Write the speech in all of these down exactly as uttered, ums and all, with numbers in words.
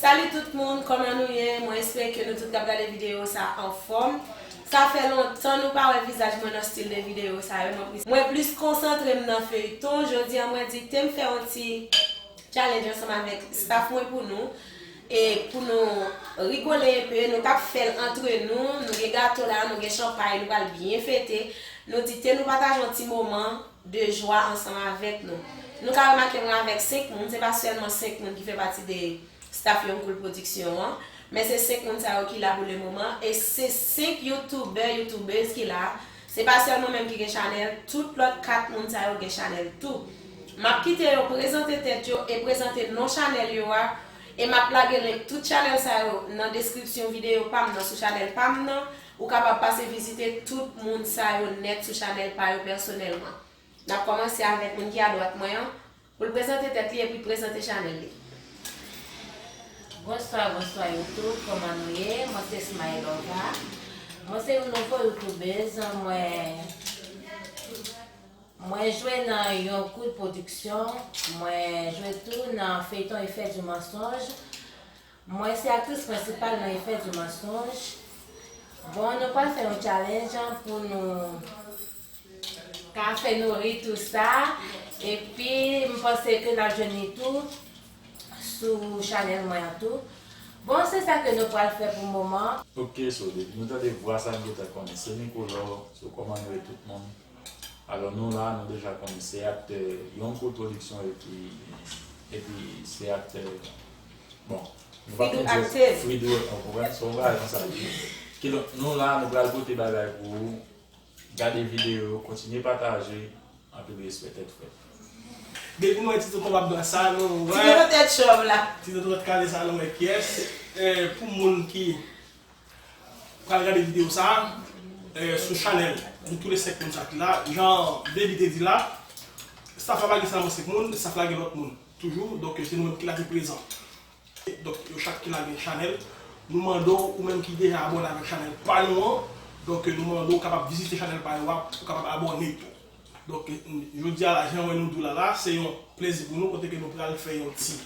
Salut tout moun, kòman nou ye? Mwen espere ke nou tout k ap gade videyo sa anfòm. Sa fè lontan nou pa wè vizaj mwen nan stil de videyo sa yo. Mwen plis, mwen plis konsantre m nan feyton. Jodi a mwen di te m fè yon ti challenge ansanm avèk staff mwen pou nou. E pou nou rigole enpe, nou t ap fè l antre nou. Nou gen gato la, nou gen chanpay, nou pral byen fete. Nou di te nou pataje yon ti moman de jwa ansanm avèk nou. Nou ka remake mwen avèk senk moun, se pa sèlman senk moun ki fè pati de staff Young Cool Production an, men se senk moun sa yo ki la pou le moman, e se senk youtubè, youtubèz ki la. Se pa sèlman menm ki gen chanèl, tout lòt kat moun sa yo gen chanèl tou. M ap kite yo prezante tèt yo e prezante non chanèl yo a, e m ap lage link tout chanèl sa yo nan deskripsyon videyo pa m nan, sou chanèl pa m nan, ou kapab pase vizite tout moun sa yo nèt sou chanèl pa yo pèsonèlman. N ap kòmanse avèk moun ki adwat mwen an, pou l prezante tèt li epi prezante chanèl li. Bonswa, bonswa YouTube, kòman nou ye? Mwen se Smilova. Mwen se yon nouvo youtubèz. Mwen, mwen jwe nan Young Cool Production. Mwen jwe tou nan feyton Effet du Mensonge. Mwen se aktris prensipal nan Effet du Mensonge. Bon, nou pral fè yon challenge pou nou ka fè nou ri tou sa. Epi, m panse ke n ap jwenn li tou sou chanèl mwen an tou. Bon, se sa ke nou pral fè pou moman. Ok, so depi nou tande vwa sa, nou gentan konnen se Nicolò. So, kòman nou ye tout moun? Alò, nou la, nou deja konnen se aktè Young Cool Production epi, epi se aktè, bon, nou pa Fridou konn di Active. Fridou, ou konprann? Se yon bagay konsa. Kidonk, nou la, nou pral pote bagay pou ou. Gade videyo, kontinye pataje. Anpil respè, tèt frèt. Depi nou wè ti tonton ap blan sa, nou wè. Ti tonton tèt chòv la. Ti tonton tèt kale sa, nou wè kiyès. Eh, pou moun ki pral gade videyo sa, eh, sou chanèl nou tou le senk moun sa ki la, jan Baby te di la, staff la pa gen sèlman senk moun, staff la gen lòt moun toujou, donk se nou menm ki la ki prezan. Donk, yo chak ki la gen chanèl. Nou mande w, ou menm ki deja abòne avèk chanèl pa nou an, donk, nou mande w kapab vizite chanèl pa yo a, pou w kapab abòne tou. Donk, jodi a la, jan wè nou di w la la, se yon plezi pou nou, kote ke nou pral fè yon ti,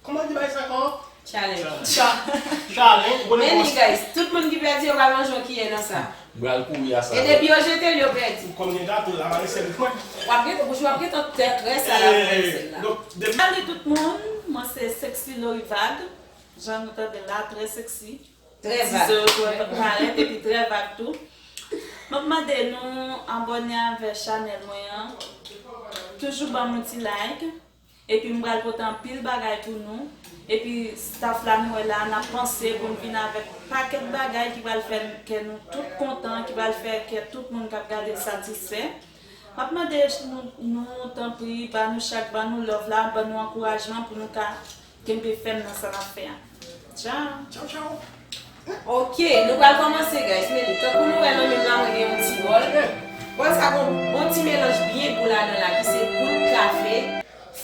kòman di bagay sa ankò? Challenge. Cha-, challenge, ou konnen Men kòman li, guys, tout moun ki pèdi, yo pral manje yon kiyè nan sa. M pral kouri a sa. E depi yo jete l, yo pèdi. Kòm gen gato la, pa gen sèvis mwen. W ap gen, bouch w ap gen tan tèt, rès sa la pou mwen sèl la. Donk, depi Salut tout moun, mwen se Sexy Lorivag. Jan nou tande l la, trè sexy. Trè vag. Ti zo yo trè parèt epi trè vag tou. M ap mande nou abòne avè chanèl mwen an. Toujou ban m yon ti like. Epi m pral pote anpil bagay pou nou. Epi staff la nou wè la, n ap panse pou n vin avèk pakèt bagay ki pral fè kè nou tout kontan, ki pral fè kè tout moun k ap gade l satisfè. M ap mande nou, nou tanpri, ba nou chak, ba nou love la, ba nou ankourajman pou nou ka kenbe fèm nan sa n ap fè a. Tchao. Tchao, tchao. Ok, nou pral kòmanse, guys. Men li, tankou nou wè nan men m la, mwen gen yon ti bòl. Bòl sa gon, gon ti melanj byen gou ladan la, ki se boul kafe,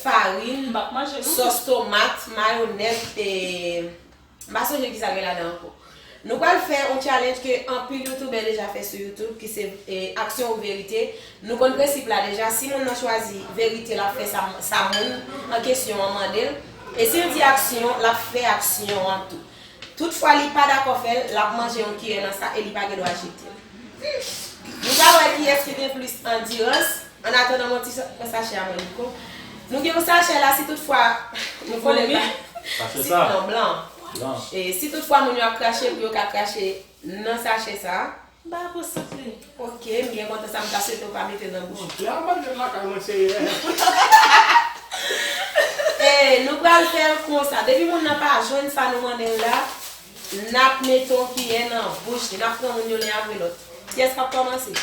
farin, M p ap manje non. Sòs tomat, mayonèz, e, m pa sonje ki sa gen ladan ankò. Nou pral fè yon challenge ke anpil youtubè deja fè sou YouTube, ki se, e, aksyon ou verite. Nou konn prensip la deja, si moun nan chwazi verite, l ap fè sa, sa moun an kesyon an mande l. E si l di aksyon, l ap fè aksyon an tou. Tout fwa li pa dakò fè l, l ap manje yon kiyè nan sa e li pa gen dwa jete l. Nou pral wè kiyès ki gen plis andirans. Annatandan, mwen ti sa-, pran sachè a mwen, Nico. Nou gen yon sachè la, si tout fwa nou kole Foumi? Sachè si, sa? Non, blan. Blan. E si tout fwa moun yo ap krache, pou yo ka krache nan sachè sa. Ba pou sik li. Ok, m byen kontan sa, m ta swete w pa mete l nan bouch ou. Bon, lè a manje lakay mwen, seyè. E, nou pral fè l konsa. Depi moun nan pa jwenn sa nou mande l la, n ap mete yon kiyè nan bouch li. N ap pran moun yo len apre lòt. Kiyès k ap kòmanse?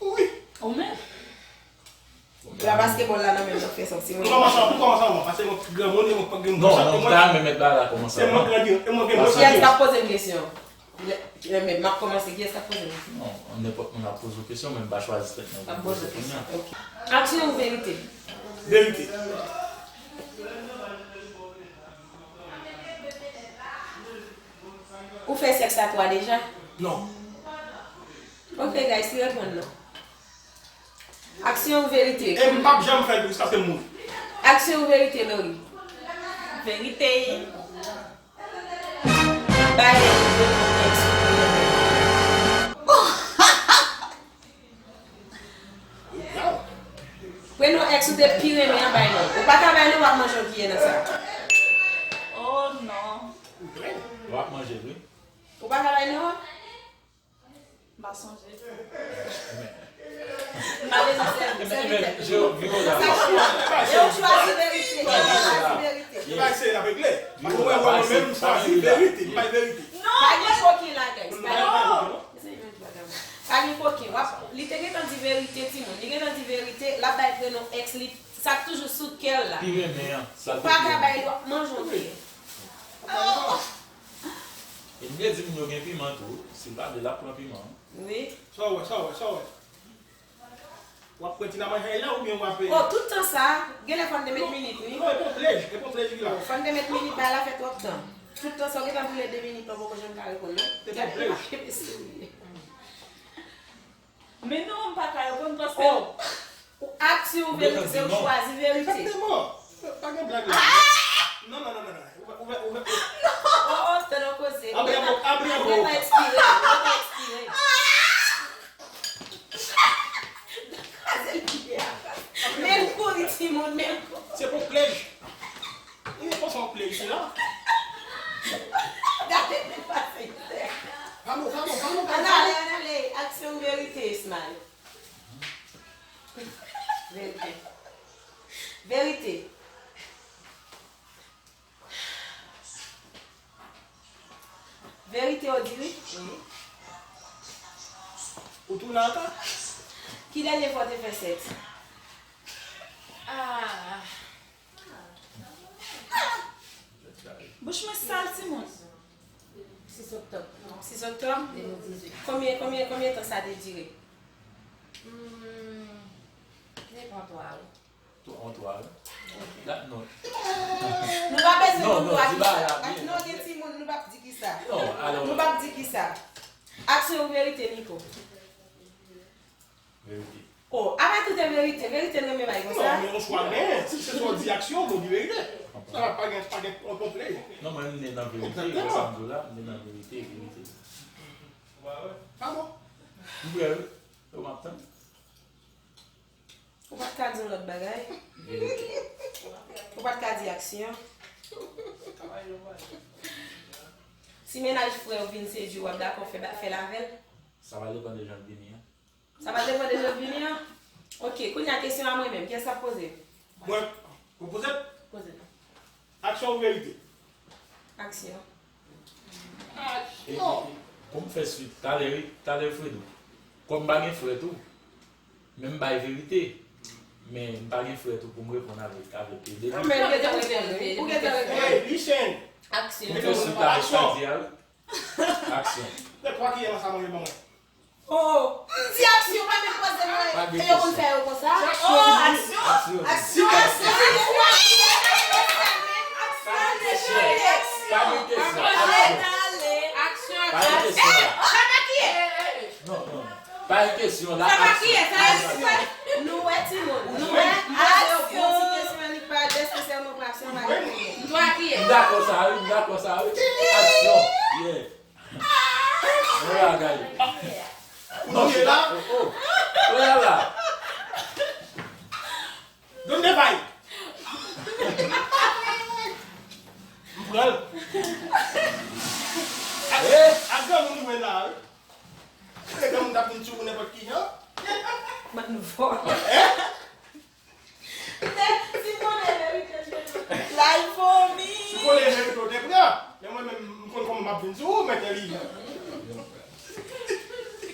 Wi. Ou menm? La paske bòl la nan men m, m ap fè sa, se mwen. Ou kòmanse, ou kòmanse anvan, paske mwen pi granmoun e mwen pa gen Non, non, ou ta renmen mèt bagay la kòmanse anvan. Se mwen ki grandi, e mwen gen mwen Kiyès k ap poze m kesyon? Lè, lè men m ap kòmanse, kiyès k ap poze m kesyon? Non, nenpòt moun ap poze w kesyon, men m pa chwazi tèt mwen pou m poze w kounye a. Ok. Aksyon ou verite? Verite. Ou fè sèks a twa deja? Non. Ok, guys, li reponn non. Aksyon ou verite? E m p ap janm fè l pou sa, se moun. Aksyon ou verite, Lori? Verite. Bay reponn èks ou pi renmen. Prenon èks ou te pi renmen an, bay non. Ou pa ka bay non, w ap manje yon kiyè nan sa. Oh non. W ap manje l, wi. Ou pa ka bay non? M pa sonje. M pa bezwen sèvi, sèvitè. Yo chwazi verite, yo chwazi verite. Li pa eseye l ap regle. Mwen, mwen, mwen menm, m chwazi verite, m bay verite. Non, pa gen koken la, guys. Pa gen koken. Pa gen koken. W ap, li te gentan di verite, timoun. Li gentan di verite, l ap bay prenon èks li, sa k toujou sou kè l la. Pi renmen an. Ou pa ka bay, w ap manje yon kiyè. E m te di moun yo gen piman tou. Si l pa vle, l ap pran piman. Wi. Sa w wè, sa w wè, sa w wè? W ap pran ti nan manjay la oubyen w ap, eh, oh, tout tan sa, genlè fò n te met minit, wi. Non, e pa yon plèj, e pa yon plèj ki la. Fò n te met minit, bagay la fè twòp tan. Tout tan sa, w gentan boule de minit, ou poko janm ka reponn, non. E pa yon plèj. Men non, m pa ka reponn paske. Oh. Ou aksyon ou verite, ou chwazi verite. Egzakteman. Pa gen blag la. Non, non, non, non, non. Ouvè, ouvè, ouvè. Oh, oh, tande yon koze. Abri an bok, abri an bok. Ou gentan ekspire, ou gentan ekspire. Kraze l pi byen. Men l kouri, timoun, men l kouri. Se pou plèj. Li reponn sa yon plèj, se la. Gade l pase. Vamos, vamos, vamos, vamos. Ann ale, ann ale. Aksyon ou verite, Ismaël? Verite. Verite. Verite w di wi? Wi. Ou tounen ankò? Ki dènye fwa w te fè sèks? Ah. Bouch mwen sal, timoun. Sis oktòb. Sis oktòb? De mil dizuit. Konbyen, konbyen, konbyen tan sa te dire? Hmm, devan twa, wi. Twa, on twa, wi. Ok. Dat non. Nou pa bezwen konn twa kisa. Non, gen timoun, nou p ap di kisa. Non, alò. Nou p ap di kisa. Aksyon ou verite, Nico? Verite. Oh, apa tout e verite. Verite n renmen bay konsa. Non, men yon chwa, men si se sa w di aksyon, mwen di verite. Sa pa, pa gen, pa gen yon konplè. Non, mwen, m te nan verite. Egzakteman. Sa m di w la, m te nan verite, verite. Pa bon. M prè, wi. Yo, m ap tann. Ou pa t ka di yon lòt bagay? Verite. Ou pa t ka di aksyon? Si mennaj frè w vin sedui w, w ap dakò fè, fè l avè l? Sa va depann de jan l vini an. Sa va depann de jan l vini an? Ok, kounye a kesyon a mwen menm, kiyès k ap poze? Mwen, ou poze l? Poze l. Aksyon ou verite? Aksyon. Aksyon. E, e, pou m fè swit, talè, wi, talè Fredo. Kòm m pa gen frè tou, men m bay verite. Men m pa gen frè tou pou m reponn avèk, avèk, e, depi. Non, men ou gentan reponn, wi. Ou gentan reponn. Hey, listen. Aksyon. Pou m fè swit avèk sa l di a, wi. Aksyon. Lè twa kiyè nan sa manje ban mwen. Oh, m di aksyon, pa menm poze mwen. Pa gen kesyon. E yo konn fè yo konsa. Oh, aksyon. Aksyon. Aksyon. Aksyon. Pa gen kesyon. Aksyon. Aksyon. Pa gen kesyon la. Sa pa kiyè? Non, non. Pa gen kesyon la. Sa pa kiyè, sa aksyon. Nou wè timoun. Nou wè aksyon. Bon ti kesyon, li pa espesyalman pou aksyon, pa gen pwoblèm. M dakò sa, wi, m dakò sa, wi. Aksyon. Yeah. Mwen la, gade. Ou touye la? Oh, oh. Mwen la, la. Donn de bay. M pran l. Ak, eh, ak granmoun ou wè la, wi. Se granmoun t ap vin sou ou nenpòt ki jan. Bann vòlè. Eh? Si m konnen verite, m te pran. L al vomi. Si m konnen verite, w te pran. Men mwen menm, m konn kòman m ap vin sou ou, mèt li.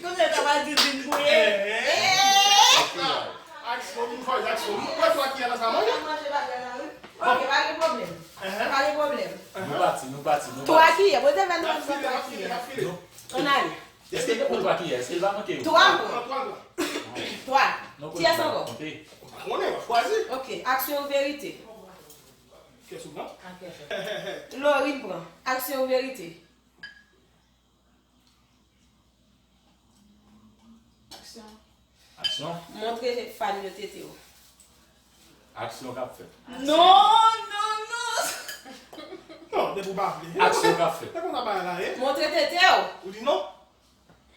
Kounye a ta pral di l vin bouye. Eh, eh. Aksyon, vin fòs aksyon. Mwen twa ki a nan sa manje. Manje bagay la, wi. Ok, pa gen pwoblèm. Pa gen pwoblèm. Nou pati, nou pati, nou pati. Twa ki a, mwen te fè nou twa ki a. Ann ale. Èske l te pran twa kiyè? Èske l pa manke yo? Twa ankò. Twa. Kiyès ankò? Ou pa konnen, w ap chwazi. Ok, aksyon ou verite? Kiyès ou pran? Lorin pran. Aksyon ou verite? Aksyon. Aksyon. Montre fan yo tete w. Aksyon k ap fèt. Non, non, non. Non, Depi w pa vle. Aksyon k ap fèt. Se konsa bagay la ye. Montre tete w. Ou di non?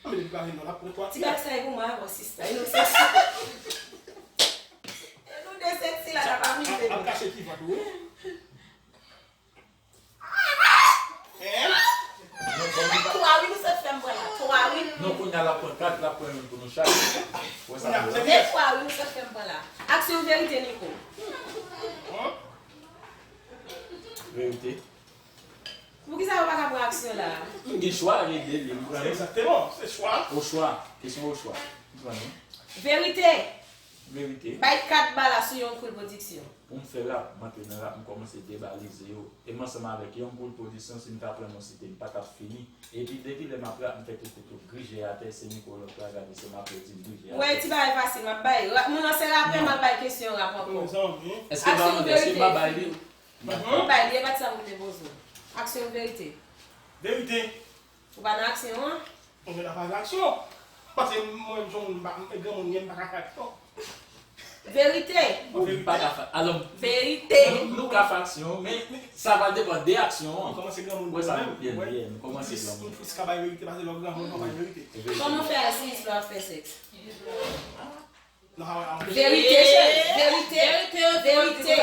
Anben depi pa vle non, l ap pran twa ti bak sa e pou mwen avè w sista. E nou seksi. E nou de seksi la n ap amize nou. Ap kache ti vant ou wi. Twa wi nou sot fè m pran la. Twa wi. Non, kounye a l ap pran kat, l ap pran youn pou nou chak. Wè sa nou la. E twa wi nou sot fè m pran la. Aksyon verite Nico. Verite. Poukisa yo pa ka pran aksyon la? M gen chwa, e de li, m pran li. Egzakteman, se chwa. Ochwa. Kesyon ochwa. M pran li. Verite. Verite. Bay kat bala sou Young Cool Production. Pou m fè rap, m antre nan rap, m kòmanse debalize yo. E m ansanm avèk Young Cool Production, si m ta pran non site, m pa t ap fini. Epi depi lè m ap rap, m fè tout tèt yo grije atè, se Nico lòt la, gade, se m ap di m grije atè. Wè, ti bagay fasil, m ap bay. Ra-, moun nan se rapè, m ap bay kesyon rap ankò. Mezanmi. Èske m pa, èske m pa bay li? M bay li, e pa t sa pou m te poze w. Aksyon ou verite? Verite. Ou pa nan aksyon an? Mwen vin avèk aksyon. Paske mwen menm jan m pa, mwen granmoun ye, m pa ka fè aksyon. Verite. Ou pa ka fè, alò, verite. Nou, nou ka fè aksyon, men sa va depann de aksyon an. Nou kòmanse granmoun nou menm. Wè sa nou ye, nou kòmanse granmoun. Moun plis ka bay verite pase lè w granmoun pa bay verite. Kòman fè asiz lè w ap fè sèks? Verite, cheri. Verite. Verite.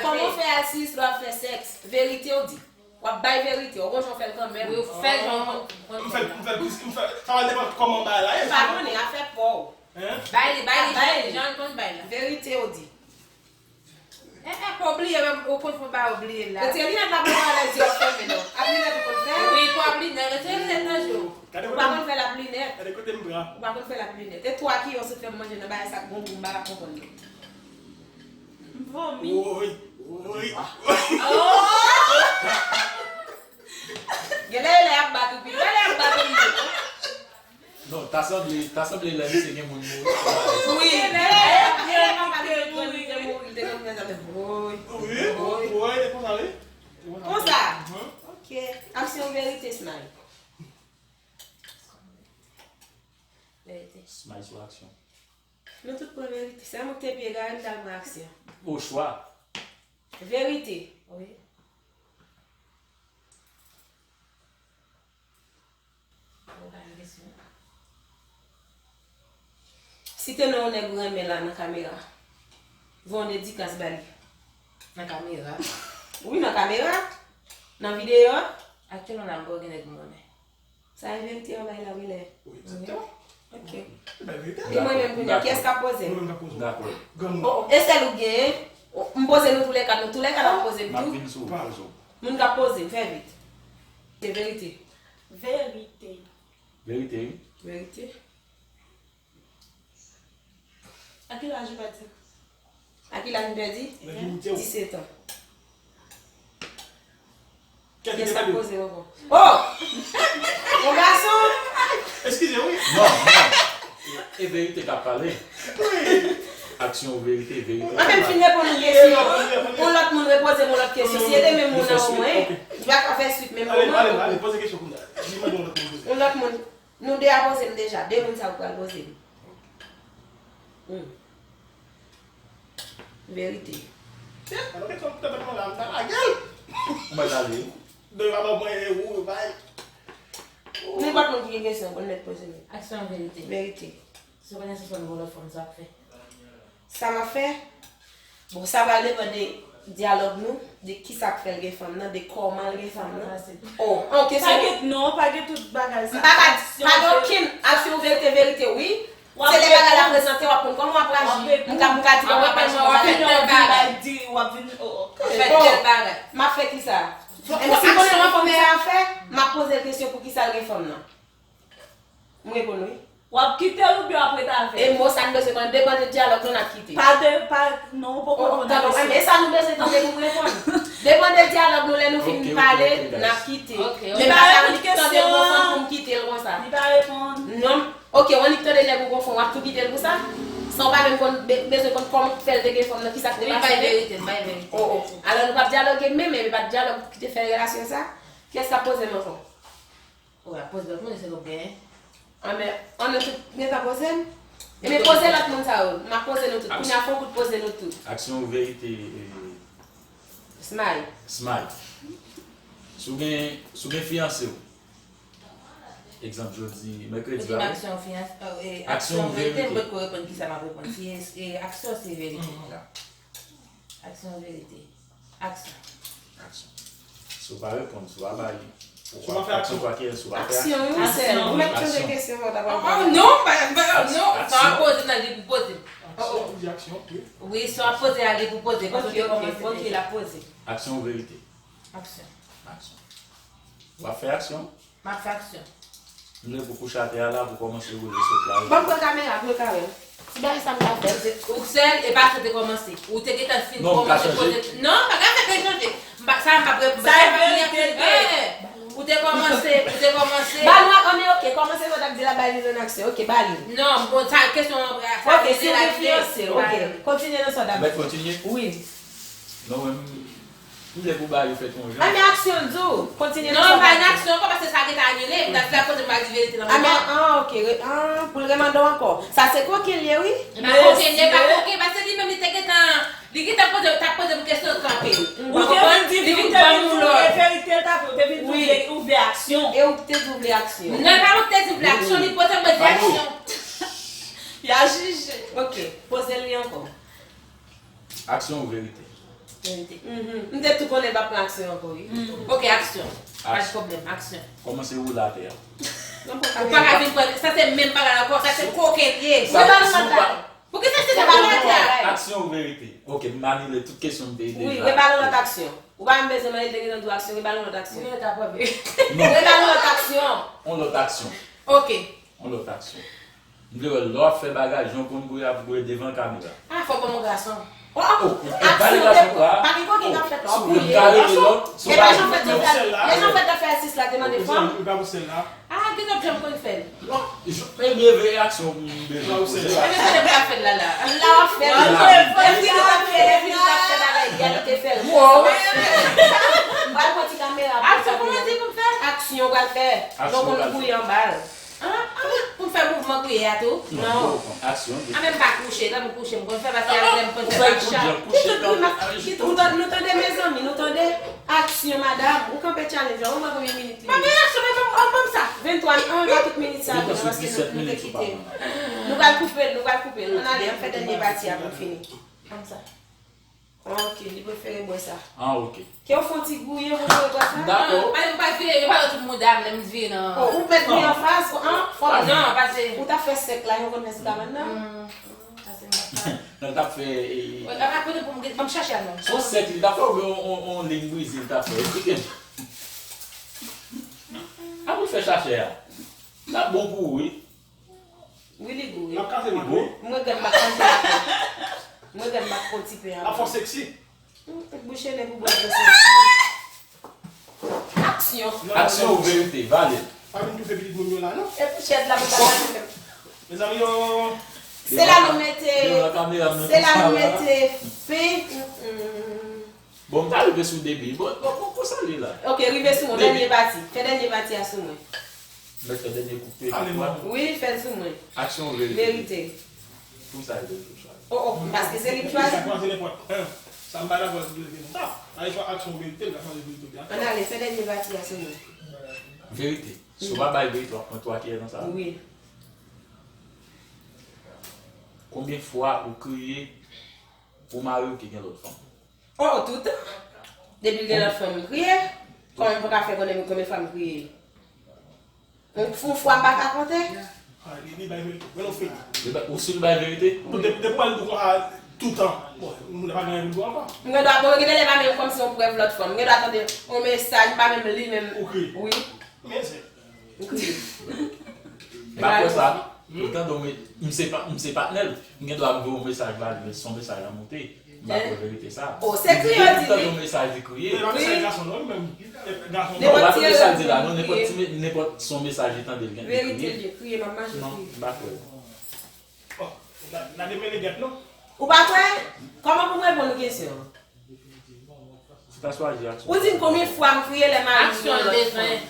Kòman w fè asiz lè w ap fè sèks? Verite w di. W ap bay verite. Ou gon jan w fè l kanmenm. Wi, ou fè l jan w konn. M fè l, m fè l plis, m fè l. Sa va depann kòman bagay la ye. M pa konnen, afè pa w. Bay li, bay li, jan l konn bay la. Verite w di. Eh, eh, pa w bliye menm, ou konn fè w pa w bliye la. Retire linèt la pou w alèz, zye w ap fèmen non. Ap linèt ou konn fè? Wi, pou ap linèt, retire linèt nan je w. Ou pa konn fè l ap linèt. Gade kote m pran. Ou pa konn fè l ap linèt. E twa ki yo sot fè m manje nan bagay sa k gon gou m pa ka konprann yo. M vomi. Woy, woy. Oh! Genlè e lè y ap bat ou pi. Wè lè y ap bat ou pi. Non, ta sanble, ta sanble lè misye gen moun mouri. Wi, lè, lè, lè, papa li te mouri, li te mouri, li te gen moun nan zafè. Woy. Wi, woy, e konsa wi. Konsa. Ok. Aksyon verite, Smile. Verite. Smile sou aksyon. Nou tout pran verite. Se mwen ki te pye gare, m t al pran aksyon. Ochwa. Verite. Wi. Si te nan yon nèg ou renmen la nan kamera, voye yon dedikas ba li. Nan kamera? Wi, nan kamera. Nan videyo a. Aktyèlman la, m pa gen nèg m renmen. Sa e verite an bay la, wi, lè. Wi, egzakteman. Ok. E bay verite. E mwen menm kounye a, kiyès k ap poze m? Mwen menm k ap poze w. Dakò. Granmoun. Oh, e sèl ou k genyen? Oh, m poze nou toulèkat, nou toulèkat ap poze m tou. M ap vin sou ou, poze w. Moun k ap poze m, fè vit. Se verite. Verite. Verite, wi. Verite. A ki laj ou pèdi? A ki laj m pèdi? Disèt an. Kiyès k ap poze m ankò? Oh! Yon gason! Eskize, wi. Non, non. E verite k ap pale. Aksyon ou verite, verite. Mwen menm fin reponn yon kesyon. Yon lòt moun repoze m yon lòt kesyon. Si e te menm moun nan mwen, li pa ka fè swit menm moman. Ale, ale, ale, poze kesyon kounye a. Di mande yon lòt moun poze. Yon lòt moun. Nou de a poze m deja. De moun sa yo pral poze m. Hmm. Verite. Tye, alò kesyon pou tèt mwen la, m ta lage l. Ou mèt ale. De yo ap mwen e ou, yo bay. Nenpòt moun ki gen kesyon, bon nèt poze m. Aksyon verite. Verite. Si w konnen se sèl yon lòt fanm sa ap fè. Sa m ap fè? Bon, sa pral depann de dyalòg nou, de kisa k fè l gen fanm nan, de kòman l gen fanm nan. Oh, an kesyon. Pa gen, non, pa gen tout bagay sa. M pa ka, pa gen okenn aksyon verite, verite, wi. Se lè bagay la prezante, w ap konn kòman w ap aji. M ka, m ka di, w ap fè tèl bagay. W ap vin, w ap vin, oh, oh. W ap fè tèl bagay. M ap fè kisa? Si m konnen yon fanm sa ap fè, m ap poze l kesyon pou kisa l gen fanm nan. M reponn wi. W ap kite l oubyen w ap ret avè l? E mo sa n bezwen konn, depann de dyalòg nou n ap kite. Pa de, pa, non, ou poko konn. Tande, men sa nou bezwen tande pou m reponn. Depann de dyalòg nou, lè nou fin pale, n ap kite. Men pa ka annik tande l gon fanm pou m kite l konsa. Li pa reponn. Non. Ok, w annik tande nèg ou gon fanm, w ap tou kite l pou sa? San w pa menm konn, be-, bezwen konn kòman k fè l te gen fanm nan, kisa k te pase. Wi, bay verite, bay verite. Oh, oh. Alò nou p ap dyaloge menm, men e pa dyalòg ki te fè relasyon sa. Kiyès k ap poze m ankò? Ou ap poze lòt moun, se nou k genyen. Anben, an nou tout gentan poze m? Ebyen poze lòt moun sa yo. M ap poze nou tout. Kounye a fè yon kout poze nou tout. Aksyon ou verite, eh, Smile. Smile. Si w gen, si w gen fiyanse w, egzanp, jodi, mèkredi, ou di m aksyon, fiyanse, aksyon, verite, m potko reponn kisa m ap reponn. Si e, e aksyon, se verite la. Aksyon, verite. Aksyon. Aksyon. Si w pa reponn, si w pa bay, si w pa fè aksyon, si w pa fè aksyon. Aksyon, wi, sè. Ou mèt chanje kesyon, ou ta pral pale. Oh, non, pa, pa, non, sa w ap poze nan li pou poze. Aksyon, ou di aksyon, wi. Wi, sa w ap poze a li pou poze, paske ou te kòmanse deja. Ok, l ap poze. Aksyon ou verite? Aksyon. Aksyon. W ap fè aksyon? M ap fè aksyon. M vle pou kouche atè a la, pou kòmanse woule sot la. Ban m pran kamera pou yo ka wè. Ti bagay sa m ta fè. Ou sèl, e pa sa te kòmanse. Ou te gentan fin kòmanse poze. Non, pa ka fè ke chanje. M pa, sa m pa pre-, sa e verite. Ou te kòmanse, ou te kòmanse. Ba nou ak, an, men ok, kòmanse sa w t ap di la, bay li nan aksyon. Ok, ba li. Non, bon, sa kesyon an, sa. Ok, si w gen fiyanse, ok. Kontinye nan sa w t ap di. Mèt kontinye? Wi. Non, mwen, m, m vle pou bagay yo fèt yon jan. A, men aksyon di w, kontinye nan sa w t ap di. Non, pa gen aksyon ankò, paske sa gentan anile. M ta di la kote m pa di verite nan moman. A, men, an, ok, re-, an, pou l remande w ankò. Sa se koken l ye, wi. E pa koken, li pa koken, paske li menm li te gentan, li gentan poze, t ap poze m kesyon kanpe. Ou te vin di, ou te vin di verite l t ap, ou te vin di ou vle, ou vle aksyon. E ou te di ou vle aksyon. Non, e pa ou te di ou vle aksyon, li poze m mwen di aksyon. Y a jije. Ok, poze l li ankò. Aksyon ou verite? Verite. Mhm. M te tou konnen l p ap pran aksyon ankò, wi. Ok, aksyon. Pa de pwoblèm, aksyon. Kòmanse woule atè a. Ou pa ka vin pran, sa se menm bagay la ankò, sa se koken l ye. Mwen pa nan bagay. Poukisa se sa bagay la? Aksyon ou verite? Ok, m anile tout kesyon m te deja. Wi, repale yon lòt aksyon. Ou pa menm bezwen mande, l te gentan di w aksyon, repale yon lòt aksyon. Non. Repale yon lòt aksyon. Yon lòt aksyon. Ok. Yon lòt aksyon. M vle wè lè w ap fè bagay, jan w konn gouye ap gouye devan kamera. Ah, fò w ban m yon gason. Oh, oh, aksyon te pran. Pa gen koken k ap fèt la, w ap gouye. E pa jan fèt yo fè, e jan fèt yo fè atis la te mande fanm. Ah, gen lòt jan m konn fè l. Non, men veye aksyon m bezwen poze la. Ebyen, kote m ka fè l la, la? La w ap fè l. Epi nou t ap fè, epi nou t ap fè bagay, li a kite fè l. M pral pran ti kamera. Aksyon, kòman di pou m fè? Aksyon w pral fè. Jan w konn gouye anba l. Ah, ah, pou m fè mouvman gouye a tou? Non. Aksyon. Ah, men m pa kouche, tankou kouche m konn fè, paske avè m konn fè pa chat. Ki tout grimas, ki tout, nou tande, mezanmi, nou tande? Aksyon, madam, ou kanpe challenge la, ou wè konbyen minit li ye? Pa gen aksyon, men ban m, ban m sa. Venntwa, an, pa tout minit sa, non, paske nou, nou te kite. Nou pral koupe l, nou pral koupe l. Ann ale, ann fè dènye pati a pou n fini. Ban m sa. Ah, ok, li prefere bwè sa. Ah, ok. Ke w fè yon ti gouye pou w bwè sa? Dakò. Ah, pa, pa vire, yo pa wè tout mouda m, lè m vire nan. Oh, ou mèt vire anfas, an, fò. Non, pase. Ou t ap fè sèk la, yo konn fè sèk la menm nan? Hmm, pase m t ap fè. Nan l t ap fè, e, e. Wè, apa kote pou m, ban m chache a non. Son sèk li t ap fè oubyen yon, yon, yon liy brize li t ap fè? Eksplike m. Apa l fè chache a? L ap bon pou ou, wi. Wi, li gou, wi. L ap kaze vant mwen, wi. M regrèt m pa t manje atò. M regrèt m pa t pran ti pen atò. L ap fè w seksi. Hmm, bouche nen pou bwè dlo seksi. Aksyon. Aksyon ou verite, vale. Pa vin toufe pitit moun yo la, non. E pou chèz la, pou ta gade menm. Mezanmi, yo. Se la nou mete, se la nou mete fen. Mm, mm. Bon, m ta rive sou debi. Bon, bon, bon, konsa li la. Ok, rive sou mwen. Dènye pati. Fè dènye pati a sou mwen. Mèt fè dènye koupe. Ale, mwen. Wi, fè l sou mwen. Aksyon ou verite? Verite. Poukisa e verite ou chwazi? Oh, oh, paske se li k chwazi. Sa chwazi nenpòt. Hein. Sa m pa dakò avèk verite, non. Ah, ale, chwa aksyon ou verite, m ka chwazi verite ou byen. Ann ale, fè dènye pati a sou mwen. Verite. Si w pa bay verite, w ap pran twa kiyè nan sa. Wi. Konbyen fwa ou kriye pou mari w ki gen lòt fanm? Oh, toutan. Depi l gen lòt fanm, m kriye. Kòman m poko ka fè konnen konbyen fwa m kriye? Yon, yon fwa m pa ka konte. Ah, li, li bay verite. Mwen, nou fini. Li bay, ou si l bay verite? Non, de, depi w al di konsa toutan. Bon, moun nan pa gen anyen pou l di ankò. M gen dwa, bon, gen de lè pa menm kòmsi yon prèv lòt fanm. M gen dwa tande yon mesaj, m pa menm li menm. Ou kriye? Wi. Men se. M kriye. M pa kwè sa. Tout tan, donk, m se pa, m se patnè l. M gen dwa voye yon mesaj ba li, men se yon mesaj an moute. M pa kwè verite sa. Oh, se kriye, di wi. Tout tan, yon mesaj di kriye. Men pa mesaj gason, non, menm. Gason, non. Non, m pa tande sa l di la, non, nenpòt ti me-, nenpòt se yon mesaj li tande, li gen kriye. Verite, li kriye, m ap mache kriye. Non, m pa kwè. Oh, n a, n a demele gèt, non. Ou pa kwè? Kòman pou m reponn ou kesyon an? Ou di m konbyen fwa m kriye lè mari m gen lòt fanm?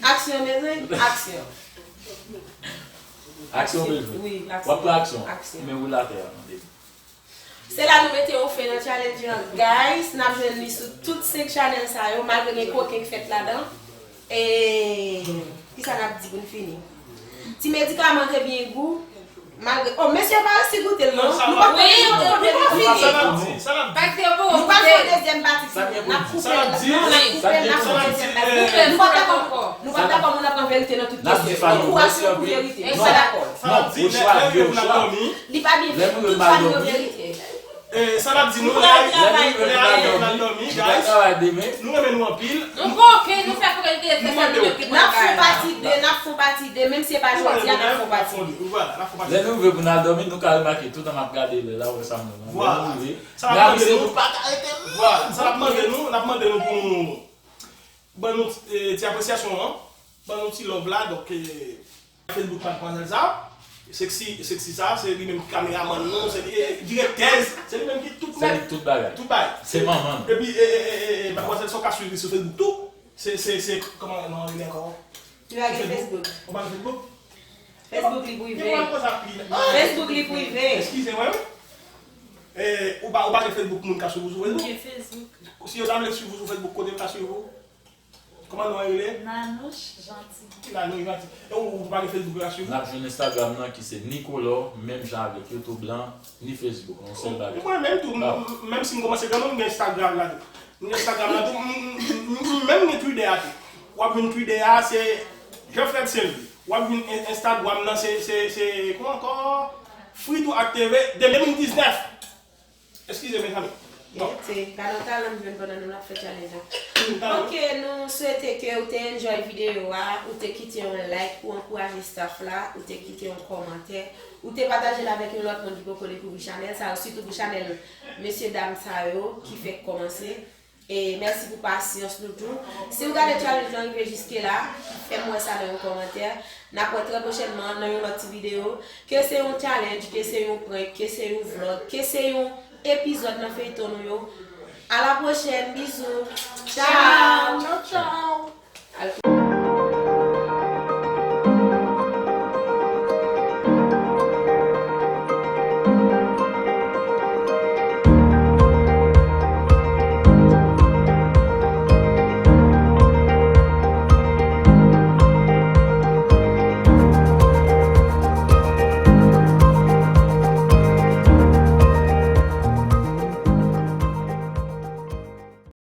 Aksyon bezwen. Aksyon bezwen? Aksyon. Aksyon bezwen. Wi, aksyon. W ap pran aksyon. Aksyon. Men woule atè a, tande. Se la nou mete yon fen nan challenge lan, guys. N ap jwenn li sou tout senk chanèl sa yo, malgre gen koken k fèt ladan. E kisa n ap di pou n fini? Ti medikaman te byen gou. Malgre, oh, mesye pa resi goute l non. Nou pa konn. Wi, nou pa fini. Nou pa fè yon dezyèm pati. N ap koupe l. Non, n ap koupe l, n ap fè yon dezyèm pati. Nou pa dakò, nou pa dakò moun ap pran verite nan tout kesyon. Ou asire pou verite. Nou pa dakò. Non, ou chwa, ou chwa. Li pa byen fèt, tout fwa nou yo verite. Eh, sa n ap di nou, lè a rive, lè a rive pou n al dòmi, guys. Nou renmen nou anpil. Nou koken, nou fè koken, nou fè sa nou yo ki pral bagay. N ap fè pati de, n ap fè pati de, menm si se pa jodi a, n ap fè pati de. Lè nou rive pou n al dòmi, nou ka remake tout an m ap gade lè la, wè sa m wè. Lè nou rive, n ap mande nou, nou pa ka rete. Vwala, sa n ap mande nou, n ap mande nou pou nou ban nou ti, eh, ti apresyasyon an, ban nou ti love la, donk, eh, Facebook madmwazèl sa, Sexy, Sexy sa, se li menm ki kameramann nou, se li, eh, direktèz, se li menm ki tout nèt. Se li tout bagay. Tout bagay. Se manman. Epi, eh, eh, eh, eh, madmwazèl sa w ka swiv li sou Facebook tou. Se, se, se, kòman non li ankò? Li pa gen Facebook. Ou pa gen Facebook? Facebook li prive. Gen moun konsa pi. Facebook li prive. Eskize mwen, wi. Eh, ou pa, ou pa gen Facebook moun ka swiv ou sou Facebook? Mwen gen Facebook. Si yo ta vle swiv ou sou Facebook, kote yo ka swiv ou? Kòman non an rele? Nanouch Janti. Nanouch Janti. E ou, ou pa gen Facebook la swiv ou? N ap jwenn Instagram nan ki se Nicolor, menm jan avèk YouTube lan, ni Facebook, yon sèl bagay. Mwen menm tou, m- m- menm si m kòmanse granmoun, m gen Instagram la tou. M gen Instagram la tou, m- m- m- m menm gen Twitter a tou. W ap jwenn Twitter a, se Jean Fred Saint Louis. W ap jwenn In- Instagram nan, se, se, se, kòman ankò? Fritou ak T V, de de mil diznèf. Eskize, mezanmi. Bon. Gade yon talan m jwenn pandan nou ap fè challenge la. Ok, nou swete ke ou te enjoy videyo a, ou te kite yon like pou ankouraje staff la, ou te kite yon kòmantè, ou te pataje l avèk yon lòt moun ki poko dekouvri chanèl sa yo, sitou pou chanèl mesye dam sa yo ki fèk kòmanse. E mèsi pou pasyans nou tou. Si w gade challenge lan rive jiske la, fè m wè sa nan yon kòmantè. N ap wè trè pwochènman nan yon lòt ti videyo. Ke se yon challenge, ke se yon prank, ke se yon vlog, ke se yon epizòd nan feyton nou yo. A la pwochèn, bizou. Tchaw. Tchaw, tchaw.